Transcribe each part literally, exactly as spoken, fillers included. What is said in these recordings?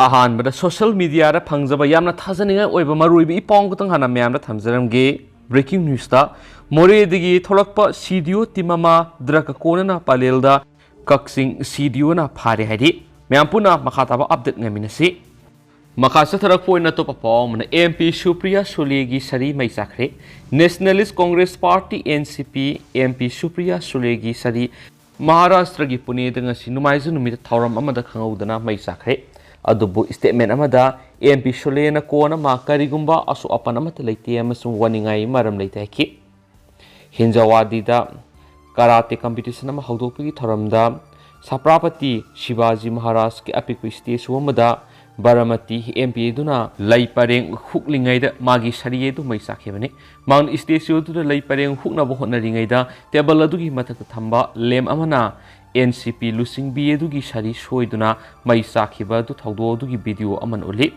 ꯑꯍꯥꯟꯕꯗ social mediaꯗ ꯐꯪꯖꯕ ꯌꯥꯝꯅ ꯊꯥꯖꯅꯤꯡꯉꯥꯏ ꯑꯣꯏꯕ ꯃꯔꯨꯑꯣꯏꯕ ꯏ ꯄꯥꯎ ꯈꯛꯇꯪ ꯍꯥꯟꯅ ꯃꯌꯥꯝꯗ ꯊꯝꯖꯔꯝꯒꯦ꯫ Breaking newsꯇ ꯃꯣꯔꯦꯗꯒꯤ ꯊꯣꯛꯂꯛꯄ C D O team ꯑꯃ drugꯀ ꯀꯣꯟꯅꯅ ꯄꯂꯦꯜꯗ ꯀꯛꯆꯤꯡ C D Oꯅ ꯐꯥꯔꯦ ꯍꯥꯏꯔꯤ꯫ ꯃꯌꯥꯝ ꯄꯨꯟꯅ ꯃꯈꯥ ꯇꯥꯕ update ꯉꯥꯏꯃꯤꯟꯅꯁꯤ꯫ ꯃꯈꯥ ꯆꯠꯊꯔꯛꯄ ꯑꯣꯏꯅ ꯑꯇꯣꯞꯄ ꯄꯥꯎ ꯑꯃꯅ, M P ꯁꯨꯄ꯭ꯔꯤꯌꯥ ꯁꯨꯂꯦꯒꯤ ꯁꯔꯤ ꯃꯩ ꯆꯥꯛꯈ꯭ꯔꯦ꯫ Nationalist Congress Party, N C P, M P Supriya ꯁꯨꯂꯦꯒꯤ Sri ꯃꯍꯥꯔꯥꯁꯇ꯭ꯔꯒꯤ ꯄꯨꯅꯦꯗ ꯉꯁꯤ ꯅꯣꯡꯃꯥꯏꯖꯤꯡ ꯅꯨꯃꯤꯠꯇ ꯊꯧꯔꯝ ꯑꯃꯗ ꯈꯪꯍꯧꯗꯅ ꯃꯩ ꯆꯥꯛꯈ꯭ꯔꯦ꯫ ꯑꯗꯨꯕꯨ statement ꯑꯃꯗ M P ꯁꯨꯂꯦꯅ ꯀꯣꯟꯅ ꯃꯥ ꯀꯔꯤꯒꯨꯝꯕ ꯑꯁꯣꯛ ꯑꯄꯟ ꯑꯃꯠꯇ ꯂꯩꯇꯦ ꯑꯃꯁꯨꯡ ꯋꯥꯅꯤꯡꯉꯥꯏ ꯃꯔꯝ ꯂꯩꯇꯦ ꯍꯥꯏꯈꯤ꯫ ꯍꯤꯟꯖꯥꯋꯥꯗꯤꯗ ꯀꯔꯥꯇꯦ competition ꯑꯃ ꯍꯧꯗꯣꯛꯄꯒꯤ ꯊꯧꯔꯝꯗ ꯁꯥꯄ꯭ꯔꯥꯄꯇꯤ ꯁꯤꯕꯥꯖꯤ ꯃꯍꯥꯔꯥꯖꯀꯤ ꯑꯄꯤꯛꯄ statue ꯑꯃꯗ ꯕꯔꯃꯇꯤ M P ꯑꯗꯨꯅ ꯂꯩ ꯄꯔꯦꯡ ꯍꯨꯛꯂꯤꯉꯩꯗ ꯃꯥꯒꯤ ꯁꯔꯤ ꯑꯗꯨ ꯃꯩ ꯆꯥꯛꯈꯤꯕꯅꯤ꯫ ꯃꯍꯥꯛꯅ statue ꯑꯗꯨꯗ ꯂꯩ ꯄꯔꯦꯡ ꯍꯨꯛꯅꯕ ꯍꯣꯠꯅꯔꯤꯉꯩꯗ table ꯑꯗꯨꯒꯤ ꯃꯊꯛꯇ ꯊꯝꯕ lamp ꯑꯃꯅ N C P ꯂꯨꯆꯤꯡꯕꯤ ꯑꯗꯨꯒꯤ ꯁꯔꯤ ꯁꯣꯏꯗꯨꯅ ꯃꯩ ꯆꯥꯛꯈꯤꯕ ꯑꯗꯨ ꯊꯧꯗꯣꯛ ꯑꯗꯨꯒꯤ video ꯑꯃꯅ ꯎꯠꯂꯤ꯫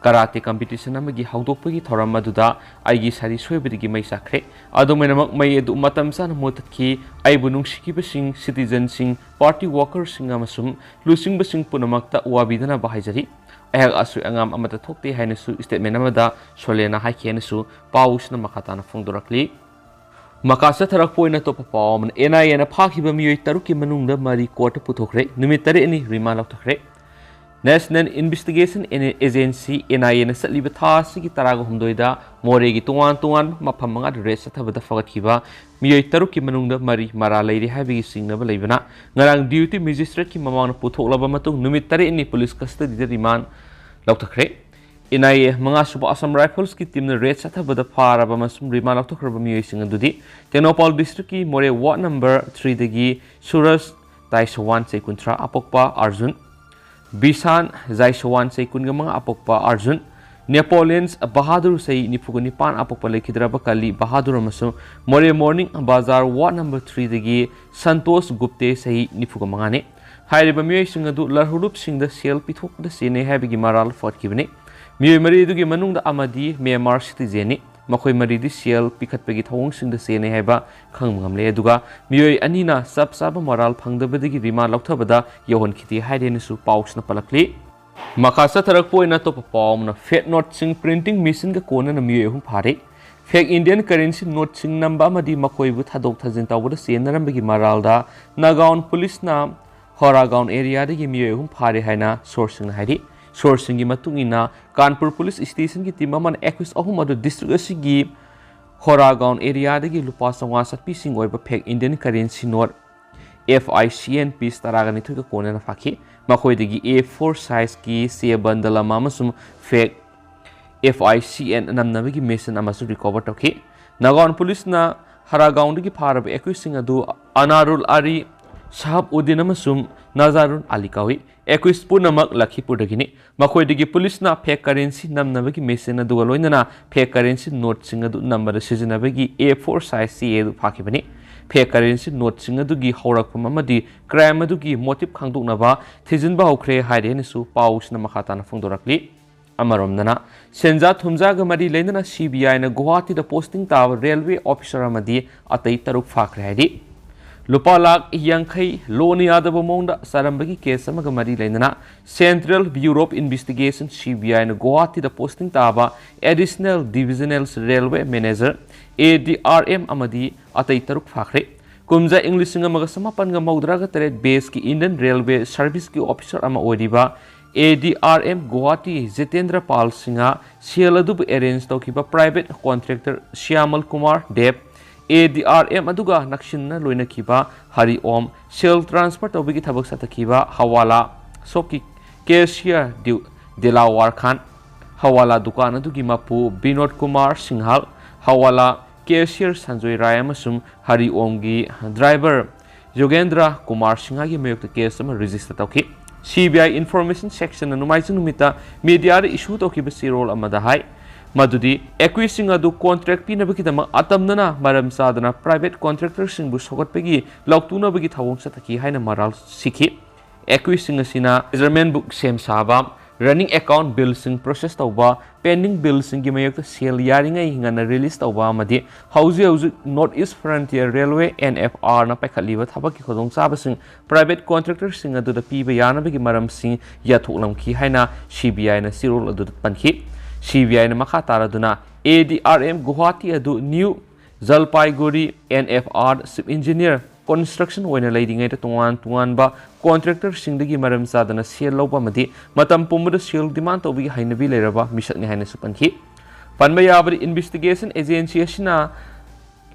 ꯀꯔꯥꯇꯦ competition ꯑꯃꯒꯤ ꯍꯧꯗꯣꯛꯄꯒꯤ ꯊꯧꯔꯝ ꯑꯗꯨꯗ ꯑꯩꯒꯤ ꯁꯔꯤ ꯁꯣꯏꯕꯗꯒꯤ ꯃꯩ ꯆꯥꯛꯈ꯭ꯔꯦ꯫ ꯑꯗꯨꯝ ꯑꯣꯏꯅꯃꯛ, ꯃꯩ ꯑꯗꯨ ꯃꯇꯝ ꯆꯥꯅ ꯃꯨꯊꯠꯈꯤ꯫ ꯑꯩꯕꯨ ꯅꯨꯡꯁꯤꯈꯤꯕꯁꯤꯡ, citizenꯁꯤꯡ, party workerꯁꯤꯡ ꯑꯃꯁꯨꯡ ꯂꯨꯆꯤꯡꯕꯁꯤꯡ ꯄꯨꯝꯅꯃꯛꯇ ꯋꯥꯕꯤꯗꯅꯕ ꯍꯥꯏꯖꯔꯤ꯫ ꯑꯩꯍꯥꯛ ꯑꯁꯣꯏ ꯑꯉꯥꯝ ꯑꯃꯠꯇ ꯊꯣꯛꯇꯦ ꯍꯥꯏꯅꯁꯨ statement ꯑꯃꯗ ꯁꯣꯂꯦꯅ ꯍꯥꯏꯈꯤ ꯍꯥꯏꯅꯁꯨ ꯄꯥꯎꯁꯤꯅ ꯃꯈꯥ ꯇꯥꯅ ꯐꯣꯡꯗꯣꯔꯛꯂꯤ꯫ ꯃꯈꯥ ꯆꯠꯊꯔꯛꯄ ꯑꯣꯏꯅ ꯑꯇꯣꯞꯄ ꯄꯥꯎ ꯑꯃꯅ, N I Aꯅ ꯐꯥꯈꯤꯕ ꯃꯤꯑꯣꯏ ꯇꯔꯨꯛꯀꯤ ꯃꯅꯨꯡꯗ ꯃꯔꯤ courtꯇ ꯄꯨꯊꯣꯛꯈ꯭ꯔꯦ꯫ ꯅꯨꯃꯤꯠ ꯇꯔꯦꯠꯅꯤ remand ꯂꯧꯊꯈ꯭ꯔꯦ꯫ National Investigation Agency, N I Aꯅ ꯆꯠꯂꯤꯕ ꯊꯥ ꯑꯁꯤꯒꯤ ꯇꯔꯥꯒ ꯍꯨꯝꯗꯣꯏꯗ ꯃꯣꯔꯦꯒꯤ ꯇꯣꯉꯥꯟ ꯇꯣꯉꯥꯟꯕ ꯃꯐꯝ ꯃꯉꯥꯗ raid ꯆꯠꯊꯕꯗ ꯐꯒꯠꯈꯤꯕ ꯃꯤꯑꯣꯏ ꯇꯔꯨꯛꯀꯤ ꯃꯅꯨꯡꯗ ꯃꯔꯤ ꯃꯔꯥꯜ ꯂꯩꯔꯤ ꯍꯥꯏꯕꯒꯤ ꯆꯤꯡꯅꯕ ꯂꯩꯕꯅ, ꯉꯔꯥꯡ duty magistrateꯀꯤ ꯃꯃꯥꯡꯗ ꯄꯨꯊꯣꯛꯂꯕ ꯃꯇꯨꯡ ꯅꯨꯃꯤꯠ ꯇꯔꯦꯠꯅꯤ police custodyꯗ remand ꯂꯧꯊꯈ꯭ꯔꯦ꯫ N I A ꯃꯉꯥꯁꯨꯕ Assam Riflesꯀꯤ teamꯅ raid ꯆꯠꯊꯕꯗ ꯐꯥꯔꯕ ꯑꯃꯁꯨꯡ remand ꯂꯧꯊꯣꯛꯈ꯭ꯔꯕ ꯃꯤꯑꯣꯏꯁꯤꯡ ꯑꯗꯨꯗꯤ ꯇꯦꯡꯅꯧꯄꯥꯜ districtꯀꯤ ꯃꯣꯔꯦ ward number threeꯗꯒꯤ ꯁꯨꯔꯖ ꯖꯥꯏꯁꯋꯥꯟ ꯆꯩꯀꯨꯟꯊ꯭ꯔꯥ, ꯑꯄꯣꯛꯄ ꯑꯥꯔꯖꯨꯟ, ꯕꯤꯁꯥꯟ ꯖꯥꯏꯁꯋꯥꯟ ꯆꯩꯀꯨꯟꯒ ꯃꯉꯥ, ꯑꯄꯣꯛꯄ ꯑꯥꯔꯖꯨꯟ, ꯅꯦꯄꯣꯂꯤꯌꯟꯁ ꯕꯍꯥꯗꯨꯔ ꯆꯍꯤ ꯅꯤꯐꯨꯒ ꯅꯤꯄꯥꯟ, ꯑꯄꯣꯛꯄ ꯂꯩꯈꯤꯗ꯭ꯔꯕ ꯀꯂꯤ ꯕꯍꯥꯗꯨꯔ ꯑꯃꯁꯨꯡ ꯃꯣꯔꯦ ꯃꯣꯔꯅꯤꯡ ꯕꯖꯥꯔ ward number threeꯗꯒꯤ ꯁꯟꯇꯣꯁ ꯒꯨꯞꯇꯦ ꯆꯍꯤ ꯅꯤꯐꯨꯒ ꯃꯉꯥꯅꯤ꯫ ꯍꯥꯏꯔꯤꯕ ꯃꯤꯑꯣꯏꯁꯤꯡ ꯑꯗꯨ ꯂꯔꯍꯨꯔꯨꯞꯁꯤꯡꯗ ꯁꯦꯜ ꯄꯤꯊꯣꯛꯄꯗ ꯆꯦꯟꯅꯩ ꯍꯥꯏꯕꯒꯤ ꯃꯔꯥꯜ ꯐꯒꯠꯈꯤꯕꯅꯤ꯫ ꯃꯤꯑꯣꯏ ꯃꯔꯤ ꯑꯗꯨꯒꯤ ꯃꯅꯨꯡꯗ ꯑꯃꯗꯤ ꯃ꯭ꯌꯥꯟꯃꯥꯔ citizenꯅꯤ꯫ ꯃꯈꯣꯏ ꯃꯔꯤꯗꯤ ꯁꯦꯜ ꯄꯤꯈꯠꯄꯒꯤ ꯊꯧꯑꯣꯡꯁꯤꯡꯗ ꯆꯦꯟꯅꯩ ꯍꯥꯏꯕ ꯈꯪꯕ ꯉꯝꯂꯦ꯫ ꯑꯗꯨꯒ ꯃꯤꯑꯣꯏ ꯑꯅꯤꯅ ꯆꯞ ꯆꯥꯕ ꯃꯔꯥꯜ ꯐꯪꯗꯕꯗꯒꯤ remand ꯂꯧꯊꯕꯗ ꯌꯧꯍꯟꯈꯤꯗꯦ ꯍꯥꯏꯔꯦꯅꯁꯨ ꯄꯥꯎꯁꯤꯅ ꯄꯜꯂꯛꯂꯤ꯫ ꯃꯈꯥ ꯆꯠꯊꯔꯛꯄ ꯑꯣꯏꯅ ꯑꯇꯣꯞꯄ ꯄꯥꯎ ꯑꯃꯅ, ꯐꯦꯛ ꯅꯣꯠꯁꯤꯡ ꯄ꯭ꯔꯤꯟꯇꯤꯡ ꯃꯦꯆꯤꯟꯒ ꯀꯣꯟꯅꯅ ꯃꯤꯑꯣꯏ ꯑꯍꯨꯝ ꯐꯥꯔꯦ꯫ ꯐꯦꯛ ꯏꯟꯗꯤꯌꯟ ꯀꯔꯦꯟꯁꯤ ꯅꯣꯠꯁꯤꯡ ꯅꯝꯕ ꯑꯃꯗꯤ ꯃꯈꯣꯏꯕꯨ ꯊꯥꯗꯣꯛ ꯊꯥꯖꯤꯟ ꯇꯧꯕꯗ ꯆꯦꯟꯅꯔꯝꯕꯒꯤ ꯃꯔꯥꯜꯗ ꯅꯥꯒꯥꯎꯟ ꯄꯨꯂꯤꯁꯅ ꯍꯣꯔꯥꯒꯥꯎꯟ ꯑꯦꯔꯤꯌꯥꯗꯒꯤ ꯃꯤꯑꯣꯏ ꯑꯍꯨꯝ ꯐꯥꯔꯦ ꯍꯥꯏꯅ ꯁꯣꯔꯁꯁꯤꯡꯅ ꯍꯥꯏꯔꯤ꯫ ꯁꯣꯔꯁꯁꯤꯡꯒꯤ ꯃꯇꯨꯡ ꯏꯟꯅ, ꯀꯥꯟꯄꯨꯔ ꯄꯨꯂꯤꯁ ꯁ꯭ꯇꯦꯁꯟꯒꯤ ꯇꯤꯝ ꯑꯃꯅ ꯑꯦꯀ꯭ꯌꯨꯁ ꯑꯍꯨꯝ ꯑꯗꯨ ꯗꯤꯁꯇ꯭ꯔꯤꯛ ꯑꯁꯤꯒꯤ ꯍꯣꯔꯥꯒꯥꯎꯟ ꯑꯦꯔꯤꯌꯥꯗꯒꯤ ꯂꯨꯄꯥ ꯆꯥꯝꯃꯉꯥ ꯆꯠꯄꯤꯁꯤꯡ ꯑꯣꯏꯕ fake Indian currency note F I C N piece ꯇꯔꯥꯒ ꯅꯤꯊꯣꯏꯒ ꯀꯣꯟꯅꯅ ꯐꯥꯈꯤ꯫ ꯃꯈꯣꯏꯗꯒꯤ A four ꯁꯥꯏꯖꯀꯤ ꯆꯦ ꯕꯟꯗꯜ ꯑꯃ ꯑꯃꯁꯨꯡ fake F I C N ꯅꯝꯅꯕꯒꯤ ꯃꯦꯆꯤꯟ ꯑꯃꯁꯨ ꯔꯤꯀꯣꯚꯔ ꯇꯧꯈꯤ꯫ ꯅꯥꯒꯥꯎꯟ ꯄꯨꯂꯤꯁꯅ ꯍꯔꯥꯒꯥꯎꯟꯗꯒꯤ ꯐꯥꯔꯕ ꯑꯦꯀ꯭ꯌꯨꯁꯁꯤꯡ ꯑꯗꯨ ꯑꯅꯥꯔꯨꯜ ꯑꯔꯤ, ꯁꯍꯥꯕ ꯎꯗꯤꯟ ꯑꯃꯁꯨꯡ ꯅꯖꯥꯔꯨꯟ ꯑꯂꯤ ꯀꯧꯏ꯫ ꯑꯦꯀ꯭ꯌꯨꯁ ꯄꯨꯝꯅꯃꯛ ꯂꯈꯤꯄꯨꯔꯗꯒꯤꯅꯤ꯫ ꯃꯈꯣꯏꯗꯒꯤ ꯄꯨꯂꯤꯁꯅ ꯐꯦꯛ ꯀꯔꯦꯟꯁꯤ ꯅꯝꯅꯕꯒꯤ ꯃꯦꯆꯤꯟ ꯑꯗꯨꯒ ꯂꯣꯏꯅꯅ ꯐꯦꯛ ꯀꯔꯦꯟꯁꯤ ꯅꯣꯠꯁꯤꯡ ꯑꯗꯨ ꯅꯝꯕꯗ ꯁꯤꯖꯤꯟꯅꯕꯒꯤ A four ꯁꯥꯏꯖ ꯆꯦ ꯑꯗꯨ ꯐꯥꯈꯤꯕꯅꯤ꯫ ꯐꯦꯛ ꯀꯔꯦꯟꯁꯤ ꯅꯣꯠꯁꯤꯡ ꯑꯗꯨꯒꯤ ꯍꯧꯔꯛꯐꯝ ꯑꯃꯗꯤ ꯀ꯭ꯔꯥꯏꯝ ꯑꯗꯨꯒꯤ ꯃꯣꯇꯤꯚ ꯈꯪꯗꯣꯛꯅꯕ ꯊꯤꯖꯤꯟꯕ ꯍꯧꯈ꯭ꯔꯦ ꯍꯥꯏꯔꯦ ꯍꯥꯏꯅꯁꯨ ꯄꯥꯎꯁꯤꯅ ꯃꯈꯥ ꯇꯥꯅ ꯐꯣꯡꯗꯣꯔꯛꯂꯤ꯫ ꯑꯃꯔꯣꯝꯗꯅ, ꯁꯦꯟꯖꯥ ꯊꯨꯝꯖꯥꯒ ꯃꯔꯤ ꯂꯩꯅꯅ C B I ꯅ ꯒꯨꯋꯥꯍꯥꯇꯤꯗ ꯄꯣꯁꯇꯤꯡ ꯇꯥꯕ ꯔꯦꯜꯋꯦ ꯑꯣꯐꯤꯁꯔ ꯑꯃꯗꯤ ꯑꯇꯩ ꯇꯔꯨꯛ ꯐꯥꯈ꯭ꯔꯦ ꯍꯥꯏꯔꯤ꯫ ꯂꯨꯄꯥ ꯂꯥꯈ ꯌꯥꯡꯈꯩ ꯂꯣꯟ ꯌꯥꯗꯕ ꯃꯑꯣꯡꯗ ꯆꯥꯔꯝꯕꯒꯤ ꯀꯦꯁ ꯑꯃꯒ ꯃꯔꯤ ꯂꯩꯅꯅ Central Bureau of Investigation, C B I ꯅ ꯒꯨꯋꯥꯍꯥꯇꯤꯗ ꯄꯣꯁꯇꯤꯡ ꯇꯥꯕ Additional Divisional Railway Manager, A D R M, ꯑꯃꯗꯤ ꯑꯇꯩ ꯇꯔꯨꯛ ꯐꯥꯈ꯭ꯔꯦ꯫ ꯀꯨꯝꯖꯥ ꯏꯪ ꯂꯤꯁꯤꯡ ꯑꯃꯒ ꯆꯃꯥꯄꯟꯒ ꯃꯧꯗ꯭ꯔꯥꯒ ꯇꯔꯦꯠ ꯕꯦꯁꯀꯤ Indian Railway Service ꯀꯤ ꯑꯣꯐꯤꯁꯔ ꯑꯃ ꯑꯣꯏꯔꯤꯕ A D R M Guwahati Jitendra ꯄꯥꯜ ꯁꯤꯡꯍ ꯁꯦꯜ ꯑꯗꯨꯕꯨ ꯑꯦꯔꯦꯟꯖ ꯇꯧꯈꯤꯕ private contractor Shyamal Kumar Deb, A D R M ꯑꯗꯨꯒ ꯅꯛꯁꯤꯟꯅ ꯂꯣꯏꯅꯈꯤꯕ ꯍꯔꯤ ꯑꯣꯝ, ꯁꯦꯜ ꯇ꯭ꯔꯥꯟꯁꯐꯔ ꯇꯧꯕꯒꯤ ꯊꯕꯛ ꯆꯠꯊꯈꯤꯕ ꯍꯋꯥꯂꯥ ꯁꯣꯞꯀꯤ ꯀꯦꯁꯤꯌꯔ ꯗꯤꯎ-, ꯗꯤꯂꯥꯋꯥꯔ ꯈꯥꯟ, ꯍꯋꯥꯂꯥ ꯗꯨꯀꯥꯟ ꯑꯗꯨꯒꯤ ꯃꯄꯨ ꯕꯤꯅꯣꯗ ꯀꯨꯃꯥꯔ ꯁꯤꯡꯍꯜ, ꯍꯋꯥꯂꯥ ꯀꯦꯁꯤꯌꯔ ꯁꯟꯖꯣꯏ ꯔꯥꯏ ꯑꯃꯁꯨꯡ ꯍꯔꯤ ꯑꯣꯝꯒꯤ ꯗ꯭ꯔꯥꯏꯚꯔ ꯌꯣꯒꯦꯟꯗ꯭ꯔ ꯀꯨꯃꯥꯔ ꯁꯤꯡꯍꯒꯤ ꯃꯥꯌꯣꯛꯇ ꯀꯦꯁ ꯑꯃ ꯔꯦꯖꯤꯁꯇꯔ ꯇꯧꯈꯤ꯫ C B I Information Section ꯅ ꯅꯣꯡꯃꯥꯏꯖꯤꯡ ꯅꯨꯃꯤꯠꯇ ꯃꯤꯗꯤꯌꯥꯗ ꯏꯁꯨ ꯇꯧꯈꯤꯕ ꯆꯦꯔꯣꯜ ꯑꯃꯗ ꯍꯥꯏ ꯃꯗꯨꯗꯤ ꯑꯦꯀ꯭ꯌꯨꯁꯁꯤꯡ ꯑꯗꯨ ꯀꯣꯟꯇ꯭ꯔꯦꯛ ꯄꯤꯅꯕꯒꯤꯗꯃꯛ ꯑꯇꯝꯅꯅ ꯃꯔꯝ ꯆꯥꯗꯅ ꯄ꯭ꯔꯥꯏꯚꯦꯠ ꯀꯣꯟꯇ꯭ꯔꯦꯛꯇꯔꯁꯤꯡꯕꯨ ꯁꯧꯒꯠꯄꯒꯤ ꯂꯥꯎꯊꯣꯛꯅꯕꯒꯤ ꯊꯧꯑꯣꯡ ꯆꯠꯊꯈꯤ ꯍꯥꯏꯅ ꯃꯔꯥꯜ ꯁꯤꯈꯤ꯫ ꯑꯦꯀ꯭ꯌꯨꯁꯁꯤꯡ ꯑꯁꯤꯅ ꯃꯦꯖꯔꯃꯦꯟ ꯕꯨꯛ ꯁꯦꯝ ꯁꯥꯕ, running account billꯁꯤꯡ process ꯇꯧꯕ, pending billꯁꯤꯡꯒꯤ ꯃꯥꯌꯣꯛꯇ ꯁꯦꯜ ꯌꯥꯔꯤꯉꯩ ꯉꯟꯅ release ꯇꯧꯕ ꯑꯃꯗꯤ ꯍꯧꯖꯤꯛ ꯍꯧꯖꯤꯛ North East Frontier Railway, N F R ꯅ ꯄꯥꯏꯈꯠꯂꯤꯕ ꯊꯕꯛꯀꯤ ꯈꯨꯗꯣꯡꯆꯥꯕꯁꯤꯡ private contractorꯁꯤꯡ ꯑꯗꯨꯗ ꯄꯤꯕ ꯌꯥꯅꯕꯒꯤ ꯃꯔꯝꯁꯤꯡ ꯌꯥꯊꯣꯛꯂꯝꯈꯤ ꯍꯥꯏꯅ C B I ꯅ ꯆꯦꯔꯣꯜ ꯑꯗꯨꯗ ꯄꯟꯈꯤ꯫ C B I ꯅ ꯃꯈꯥ ꯇꯥꯔꯗꯨꯅ A D R M Guwahati ꯑꯗꯨ New Jalpaiguri N F R Chief Engineer Construction ꯑꯣꯏꯅ ꯂꯩꯔꯤꯉꯩꯗ ꯇꯣꯉꯥꯟ ꯇꯣꯉꯥꯟꯕ contractorꯁꯤꯡꯗꯒꯤ ꯃꯔꯝ ꯆꯥꯗꯅ ꯁꯦꯜ ꯂꯧꯕ ꯑꯃꯗꯤ ꯃꯇꯝ ꯄꯨꯝꯕꯗ ꯁꯦꯜ demand ꯇꯧꯕꯒꯤ ꯍꯩꯅꯕꯤ ꯂꯩꯔꯕ ꯃꯤꯁꯛꯅꯤ ꯍꯥꯏꯅꯁꯨ ꯄꯟꯈꯤ꯫ ꯄꯟꯕ ꯌꯥꯕꯗꯤ, investigation agency ꯑꯁꯤꯅ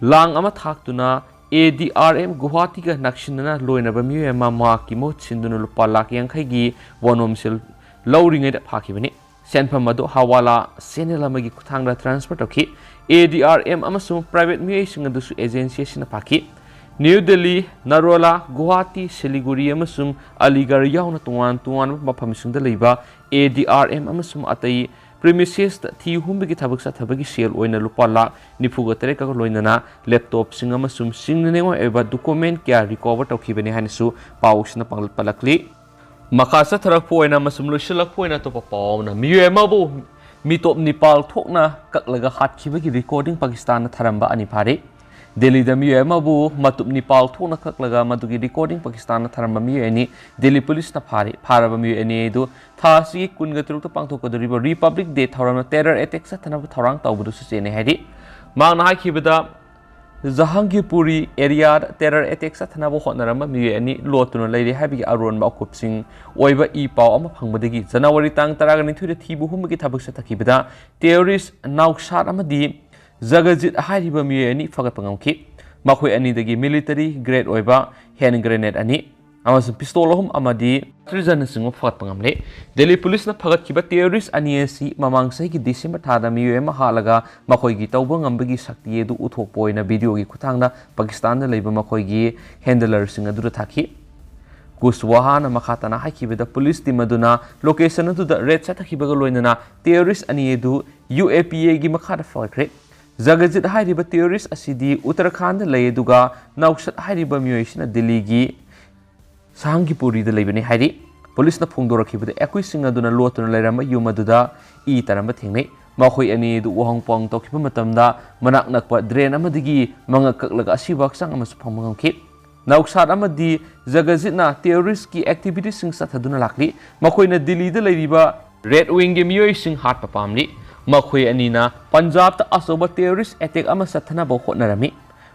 ꯂꯥꯡ ꯑꯃ ꯊꯥꯛꯇꯨꯅ A D R M Guwahatiꯒ ꯅꯛꯁꯤꯟꯅꯅ ꯂꯣꯏꯅꯕ ꯃꯤꯑꯣꯏ ꯑꯃ ꯃꯍꯥꯛꯀꯤ ꯃꯍꯨꯠ ꯁꯤꯟꯗꯨꯅ ꯂꯨꯄꯥ ꯂꯥꯈ ꯌꯥꯡꯈꯩꯒꯤ ꯋꯥꯅꯣꯝ ꯁꯦꯜ ꯂꯧꯔꯤꯉꯩꯗ ꯐꯥꯈꯤꯕꯅꯤ꯫ ꯁꯦꯟꯐꯝ ꯑꯗꯨ ꯍꯋꯥꯂꯥ channel ꯑꯃꯒꯤ ꯈꯨꯠꯊꯥꯡꯗ transfer ꯇꯧꯈꯤ꯫ A D R M ꯑꯃꯁꯨꯡ private ꯃꯤꯑꯣꯏꯁꯤꯡ ꯑꯗꯨꯁꯨ agency ꯑꯁꯤꯅ ꯐꯥꯈꯤ꯫ ꯅ꯭ꯌꯨ ꯗꯦꯜꯂꯤ, ꯅꯔꯣꯂꯥ, ꯒꯨꯋꯥꯍꯥꯇꯤ, ꯁꯤꯂꯤꯒꯨꯔꯤ ꯑꯃꯁꯨꯡ ꯑꯂꯤꯒꯔ ꯌꯥꯎꯅ ꯇꯣꯉꯥꯟ ꯇꯣꯉꯥꯟꯕ ꯃꯐꯝꯁꯤꯡꯗ ꯂꯩꯕ A D R M ꯑꯃꯁꯨꯡ ꯑꯇꯩ premises ꯊꯤ ꯍꯨꯝꯕꯒꯤ ꯊꯕꯛ ꯆꯠꯊꯕꯒꯤ ꯁꯦꯜ ꯑꯣꯏꯅ ꯂꯨꯄꯥ ꯂꯥꯈ ꯅꯤꯐꯨꯒ ꯇꯔꯦꯠꯀ ꯂꯣꯏꯅꯅ laptopꯁꯤꯡ ꯑꯃꯁꯨꯡ ꯆꯤꯡꯅꯅꯤꯡꯉꯥꯏ ꯑꯣꯏꯕ document ꯀꯌꯥ recover ꯇꯧꯈꯤꯕꯅꯤ ꯍꯥꯏꯅꯁꯨ ꯄꯥꯎꯁꯤꯅ ꯄꯥꯡ-, ꯄꯜꯂꯛꯂꯤ꯫ ꯃꯈꯥ ꯆꯠꯊꯔꯛꯄ ꯑꯣꯏꯅ ꯑꯃꯁꯨꯡ ꯂꯣꯏꯁꯤꯜꯂꯛꯄ ꯑꯣꯏꯅ ꯑꯇꯣꯞꯄ ꯄꯥꯎ ꯑꯃꯅ, ꯃꯤꯑꯣꯏ ꯑꯃꯕꯨ ꯃꯤꯇꯣꯞ ꯅꯤꯄꯥꯜ ꯊꯣꯛꯅ ꯀꯛꯂꯒ ꯍꯥꯠꯈꯤꯕꯒꯤ recording ꯄꯥꯀꯤꯁꯇꯥꯟꯅ ꯊꯥꯔꯝꯕ ꯑꯅꯤ ꯐꯥꯔꯦ꯫ ꯗꯦꯜꯂꯤꯗ ꯃꯤꯑꯣꯏ ꯑꯃꯕꯨ ꯃꯇꯨꯞ ꯅꯤꯄꯥꯜ ꯊꯣꯛꯅ ꯀꯛꯂꯒ ꯃꯗꯨꯒꯤ recording ꯄꯥꯀꯤꯁꯇꯥꯟꯅ ꯊꯥꯔꯝꯕ ꯃꯤꯑꯣꯏ ꯑꯅꯤ ꯗꯦꯜꯂꯤ ꯄꯨꯂꯤꯁꯅ ꯐꯥꯔꯦ꯫ ꯐꯥꯔꯕ ꯃꯤꯑꯣꯏ ꯑꯅꯤ ꯑꯗꯨ ꯊꯥ ꯑꯁꯤꯒꯤ ꯀꯨꯟꯒ ꯇꯔꯨꯛꯇ ꯄꯥꯡꯊꯣꯛꯀꯗꯧꯔꯤꯕ Republic Day ꯊꯧꯔꯝꯗ terror attack ꯆꯠꯊꯅꯕ ꯊꯧꯔꯥꯡ ꯇꯧꯕꯗꯨꯁꯨ ꯆꯦꯟꯅꯩ ꯍꯥꯏꯔꯤ꯫ ꯃꯍꯥꯛꯅ ꯍꯥꯏꯈꯤꯕꯗ, ꯖꯍꯥꯡꯒꯤꯔꯄꯨꯔꯤ areaꯗ terror attack ꯆꯠꯊꯅꯕ ꯍꯣꯠꯅꯔꯝꯕ ꯃꯤꯑꯣꯏ ꯑꯅꯤ ꯂꯣꯠꯇꯨꯅ ꯂꯩꯔꯤ ꯍꯥꯏꯕꯒꯤ ꯑꯔꯣꯟꯕ ꯑꯀꯨꯞꯁꯤꯡ ꯑꯣꯏꯕ ꯏ ꯄꯥꯎ ꯑꯃ ꯐꯪꯕꯗꯒꯤ ꯖꯅꯋꯥꯔꯤ ꯇꯥꯡ ꯇꯔꯥꯒ ꯅꯤꯊꯣꯏꯗ ꯊꯤꯕ ꯍꯨꯝꯕꯒꯤ ꯊꯕꯛ ꯆꯠꯊꯈꯤꯕꯗ terrorist ꯅꯥꯎꯁꯥꯠ ꯑꯃꯗꯤ ꯖꯒꯖꯤꯠ ꯍꯥꯏꯔꯤꯕ ꯃꯤꯑꯣꯏ ꯑꯅꯤ ꯐꯒꯠꯄ ꯉꯝꯈꯤ꯫ ꯃꯈꯣꯏ ꯑꯅꯤꯗꯒꯤ military grade ꯑꯣꯏꯕ hand grenade ꯑꯅꯤ ꯑꯃꯁꯨꯡ pistol ꯑꯍꯨꯝ ꯑꯃꯗꯤ cartridgeꯅꯆꯤꯡꯕ ꯐꯒꯠꯄ ꯉꯝꯂꯦ꯫ ꯗꯦꯜꯂꯤ ꯄꯨꯂꯤꯁꯅ ꯐꯒꯠꯈꯤꯕ terrorist ꯑꯅꯤ ꯑꯁꯤ ꯃꯃꯥꯡ ꯆꯍꯤꯒꯤ December ꯊꯥꯗ ꯃꯤꯑꯣꯏ ꯑꯃ ꯍꯥꯠꯂꯒ ꯃꯈꯣꯏꯒꯤ ꯇꯧꯕ ꯉꯝꯕꯒꯤ ꯁꯛꯇꯤ ꯑꯗꯨ ꯎꯠꯊꯣꯛꯄ ꯑꯣꯏꯅ videoꯒꯤ ꯈꯨꯠꯊꯥꯡꯗ ꯄꯥꯀꯤꯁꯇꯥꯟꯗ ꯂꯩꯕ ꯃꯈꯣꯏꯒꯤ handlerꯁꯤꯡ ꯑꯗꯨꯗ ꯊꯥꯈꯤ꯫ ꯀꯨꯁꯋꯥꯍꯥꯅ ꯃꯈꯥ ꯇꯥꯅ ꯍꯥꯏꯈꯤꯕꯗ, ꯄꯨꯂꯤꯁ team ꯑꯗꯨꯅ location ꯑꯗꯨꯗ raid ꯆꯠꯊꯈꯤꯕꯒ ꯂꯣꯏꯅꯅ terrorist ꯑꯅꯤ ꯑꯗꯨ UAPAꯒꯤ ꯃꯈꯥꯗ ꯐꯒꯠꯈ꯭ꯔꯦ꯫ ꯖꯒꯖꯤꯠ ꯍꯥꯏꯔꯤꯕ terrorist ꯑꯁꯤꯗꯤ ꯎꯠꯇꯔꯈꯥꯟꯗ ꯂꯩ, ꯑꯗꯨꯒ ꯅꯧꯁꯠ ꯍꯥꯏꯔꯤꯕ ꯃꯤꯑꯣꯏꯁꯤꯅ ꯗꯤꯜꯂꯤꯒꯤ ꯁꯍꯥꯡꯒꯤꯄꯨꯔꯤꯗ ꯂꯩꯕꯅꯤ ꯍꯥꯏꯔꯤ꯫ ꯄꯨꯂꯤꯁꯅ ꯐꯣꯡꯗꯣꯔꯛꯈꯤꯕꯗ, ꯑꯩꯈꯣꯏꯁꯤꯡ ꯑꯗꯨꯅ ꯂꯣꯠꯇꯨꯅ ꯂꯩꯔꯝꯕ ꯌꯨꯝ ꯑꯗꯨꯗ ꯏ ꯇꯥꯔꯝꯕ ꯊꯦꯡꯅꯩ꯫ ꯃꯈꯣꯏ ꯑꯅꯤ ꯑꯗꯨ ꯎꯍꯪ ꯄꯨꯍꯪ ꯇꯧꯈꯤꯕ ꯃꯇꯝꯗ ꯃꯅꯥꯛ ꯅꯛꯄ drain ꯑꯃꯗꯒꯤ ꯃꯉꯛ ꯀꯛꯂꯒ ꯑꯁꯤꯕ ꯍꯛꯆꯥꯡ ꯑꯃꯁꯨ ꯐꯪꯕ ꯉꯝꯈꯤ꯫ ꯅꯧꯁꯥꯗ ꯑꯃꯗꯤ ꯖꯒꯖꯤꯠꯅ terroristꯀꯤ activityꯁꯤꯡ ꯆꯠꯊꯗꯨꯅ ꯂꯥꯛꯂꯤ꯫ ꯃꯈꯣꯏꯅ ꯗꯤꯜꯂꯤꯗ ꯂꯩꯔꯤꯕ right wingꯒꯤ ꯃꯤꯑꯣꯏꯁꯤꯡ ꯍꯥꯠꯄ ꯄꯥꯝꯂꯤ꯫ ꯃꯈꯣꯏ ꯑꯅꯤꯅ ꯄꯟꯖꯥꯕꯇ ꯑꯆꯧꯕ terrorist attack ꯑꯃ ꯆꯠꯊꯅꯕ ꯍꯣꯠꯅꯔꯝꯃꯤ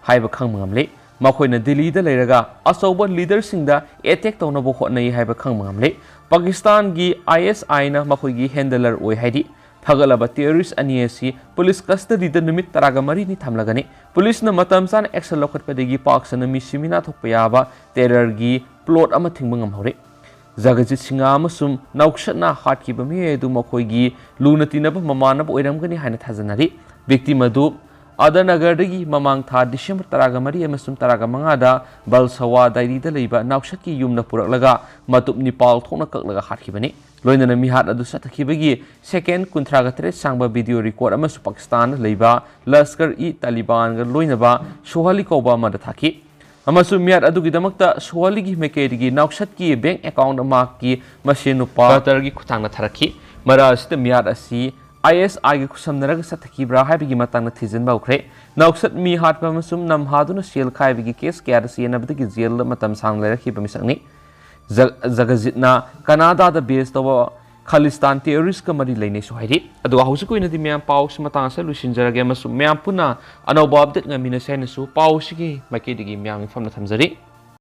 ꯍꯥꯏꯕ ꯈꯪꯕ ꯉꯝꯂꯤ꯫ ꯃꯈꯣꯏꯅ ꯗꯤꯜꯂꯤꯗ ꯂꯩꯔꯒ ꯑꯆꯧꯕ leaderꯁꯤꯡꯗ attack ꯇꯧꯅꯕ ꯍꯣꯠꯅꯩ ꯍꯥꯏꯕ ꯈꯪꯕ ꯉꯝꯂꯤ꯫ ꯄꯥꯀꯤꯁꯇꯥꯟꯒꯤ ISIꯅ ꯃꯈꯣꯏꯒꯤ handler ꯑꯣꯏ ꯍꯥꯏꯔꯤ꯫ ꯐꯒꯠꯂꯕ terrorist ꯑꯅꯤ ꯑꯁꯤ ꯄꯨꯂꯤꯁ custodyꯗ ꯅꯨꯃꯤꯠ ꯇꯔꯥꯒ ꯃꯔꯤꯅꯤ ꯊꯝꯂꯒꯅꯤ꯫ ꯄꯨꯂꯤꯁꯅ ꯃꯇꯝ ꯆꯥꯅ action ꯂꯧꯈꯠꯄꯗꯒꯤ ꯄꯥꯛ ꯁꯟꯅ ꯃꯤꯁꯤ ꯃꯤꯅꯥ ꯊꯣꯛꯄ ꯌꯥꯕ terrorꯒꯤ plot ꯑꯃ ꯊꯤꯡꯕ ꯉꯝꯍꯧꯔꯦ꯫ ꯖꯒꯖꯤꯠ ꯁꯤꯡꯍ ꯑꯃꯁꯨꯡ ꯅꯧꯁꯠꯅ ꯍꯥꯠꯈꯤꯕ ꯃꯤꯑꯣꯏ ꯑꯗꯨ ꯃꯈꯣꯏꯒꯤ ꯂꯨꯅ ꯇꯤꯟꯅꯕ ꯃꯃꯥꯟꯅꯕ ꯑꯣꯏꯔꯝꯒꯅꯤ ꯍꯥꯏꯅ ꯊꯥꯖꯅꯔꯤ꯫ Victim ꯑꯗꯨ ꯑꯗꯥꯅꯒꯔꯗꯒꯤ ꯃꯃꯥꯡ ꯊꯥ December ꯇꯔꯥꯒ ꯃꯔꯤ ꯑꯃꯁꯨꯡ ꯇꯔꯥꯒ ꯃꯉꯥꯗ ꯕꯜꯁꯋꯥ ꯗꯥꯏꯔꯤꯗ ꯂꯩꯕ ꯅꯧꯁꯠꯀꯤ ꯌꯨꯝꯗ ꯄꯨꯔꯛꯂꯒ ꯃꯇꯨꯞ ꯅꯤꯄꯥꯜ ꯊꯣꯛꯅ ꯀꯛꯂꯒ ꯍꯥꯠꯈꯤꯕꯅꯤ꯫ ꯂꯣꯏꯅꯅ ꯃꯤꯍꯥꯠ ꯑꯗꯨ ꯆꯠꯊꯈꯤꯕꯒꯤ second ꯀꯨꯟꯊ꯭ꯔꯥꯒ ꯇꯔꯦꯠ ꯁꯥꯡꯕ video record ꯑꯃꯁꯨ ꯄꯥꯀꯤꯁꯇꯥꯟꯗ ꯂꯩꯕ ꯂꯁꯀꯔ-ꯏ-ꯇꯥꯂꯤꯕꯥꯟꯒ ꯂꯣꯏꯅꯕ ꯁꯣꯍꯥꯂꯤ ꯀꯧꯕ ꯑꯃꯗ ꯊꯥꯈꯤ꯫ ꯑꯃꯁꯨꯡ ꯃꯤꯍꯥꯠ ꯑꯗꯨꯒꯤꯗꯃꯛꯇ ꯁꯣꯍꯥꯂꯤꯒꯤ ꯃꯥꯏꯀꯩꯗꯒꯤ ꯅꯧꯁꯠꯀꯤ bank account ꯃꯍꯥꯛꯀꯤ ꯃꯁꯦꯟ ꯅꯨꯄꯥ ꯀꯇꯔꯒꯤ ꯈꯨꯠꯊꯥꯡꯗ ꯊꯥꯔꯛꯈꯤ꯫ ꯃꯔꯛ ꯑꯁꯤꯗ ꯃꯤꯍꯥꯠ ꯑꯁꯤ ISIꯒ ꯈꯨꯠꯁꯝꯅꯔꯒ ꯆꯠꯊꯈꯤꯕ꯭ꯔꯥ ꯍꯥꯏꯕꯒꯤ ꯃꯇꯥꯡꯗ ꯊꯤꯖꯤꯟꯕ ꯍꯧꯈ꯭ꯔꯦ꯫ ꯅꯧꯁꯠ ꯃꯤ ꯍꯥꯠꯄ ꯑꯃꯁꯨꯡ ꯅꯝꯍꯥꯗꯨꯅ ꯁꯦꯜ ꯈꯥꯏꯕꯒꯤ case ꯀꯌꯥꯗ ꯆꯦꯟꯅꯕꯗꯒꯤ jailꯗ ꯃꯇꯝ ꯁꯥꯡꯅ ꯂꯩꯔꯛꯈꯤꯕ ꯃꯤꯁꯛꯅꯤ꯫ ꯖ-, ꯖꯒꯖꯤꯠꯅ ꯀꯅꯥꯗꯥꯗ base ꯇꯧꯕ ꯈꯥꯂꯤꯁꯇꯥꯟ terroristꯀ ꯃꯔꯤ ꯂꯩꯅꯩꯁꯨ ꯍꯥꯏꯔꯤ꯫ ꯑꯗꯨꯒ ꯍꯧꯖꯤꯛꯀꯤ ꯑꯣꯏꯅꯗꯤ ꯃꯌꯥꯝ ꯄꯥꯎꯁꯤ ꯃꯇꯥꯡ ꯑꯁꯤꯗ ꯂꯣꯏꯁꯤꯟꯖꯔꯒꯦ ꯑꯃꯁꯨꯡ ꯃꯌꯥꯝ ꯄꯨꯟꯅ ꯑꯅꯧꯕ update ꯉꯥꯏꯃꯤꯟꯅꯁꯦ ꯍꯥꯏꯅꯁꯨ ꯄꯥꯎꯁꯤꯒꯤ ꯃꯥꯏꯀꯩꯗꯒꯤ ꯃꯌꯥꯝꯒꯤ ꯐꯝꯅ ꯊꯝꯖꯔꯤ꯫